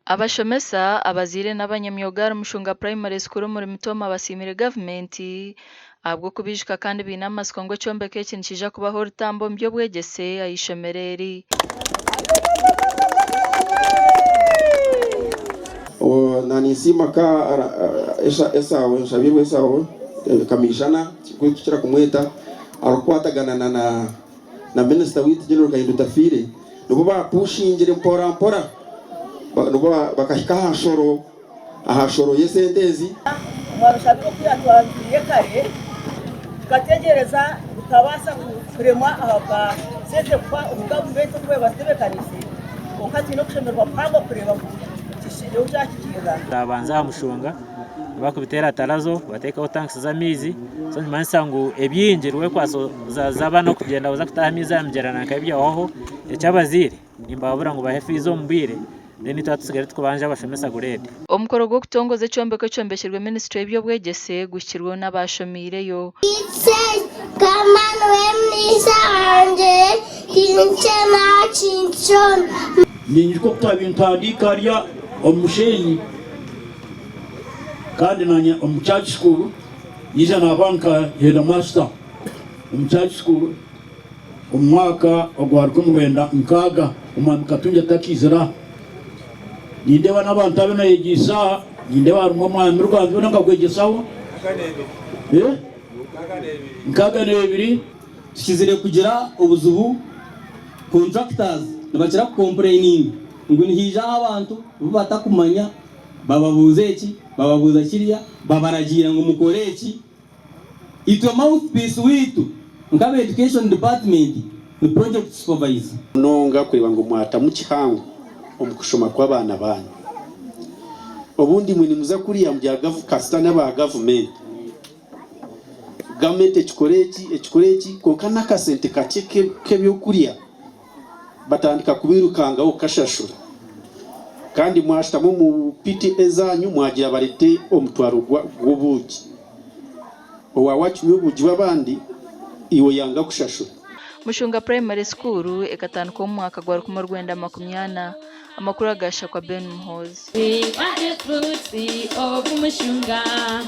Abashomesa, abazaire n'abanyamyoga ahari Mushunga Primary School omuri Mitooma basiimire gavumenti ahabw'okubaijuka kandi baine amatsiko ngu ekyombeko eki nikiija kubaha orutambi omu by'obwegyese aha ishomero eri. Naninsiima ka Esau nshabirwe Esau Kamiishana tikukira kumweta arikukwatagana na minisita waitu General Kahinda Otafiire nibo baapushingire mpora mpora nibo bakahika aha nshoro aha nshoro y'esente ezi. Omwami Shabirwe ku yatwanjuriire kare tukategyereza bikabaasa kuremwa ahabwa sente kuba omu gavumenti oku bazitebekaniise kwonka twine okushemererwa kuhango kureeba ngu kihikireho kyahikiirira. Twabanza aha mushonga bakubiteera tarazo bateekaho tanks z'amaizi so nikimanyisa ngu ebingi rwekwatso z'abaana okugyenda kuza kutaaha amaizi aha migyera nanka byahwaho, eky'abazaire nimbahabura ngu bahe fiizi omu bwire then itwe tusigare turikubanja abashomesa grade. Omukoro gw'okutongoza ekyombeko ekyombekirwe minisitule y'eby'obwegyese guhikirweho n'abaashomiireyo. It says, Mukama niwe muriisa wangye, tinkyena kintu kyona. Ninyijuka oku twabaire nituhandiika hariya omu mushenyi kandi nanye omu church school naija naba nka headmaster omu church school omu mwaka ogwa 1960 omwami Katungi atakaizire aha. Nindeeba n'abantu abu nayegyeise aha, nindeeba harimu omwami Rugambiro nkagwegyesaho 62. Tukizire kugira obuzibu contractors nibakira ku complaininga ngu nihaijaho abantu bu batakumanya bababuuza eki bababuuza kiriya babaragiira ngu mukore eki. Itwe mouthpiece waitu nk'aba education department ni project supervisor. Munonga kureeba ngu mwatamu kihango omu kushoma kw'abaana baanyu. Obundi imwe nimuza kuriya murya kasita n'aba gavumenti. Gavumenti ekikora eki, ekikora eki kwonka n'akasente kakye k'ebyokurya batandika kubirukangaho kukashashura. Kandi mwashutama omu PTA zaanyu mwagira barete omutwaro gw'obuugi. Owa wakinywa obuugi bw'abandi iwe oyanga kushashura. Mushunga Primary School ekatandikwaho omu mwaka gwa 1940. Amakuru aga Shakwa Ben Muhoozi. We want the fruits of Mushunga.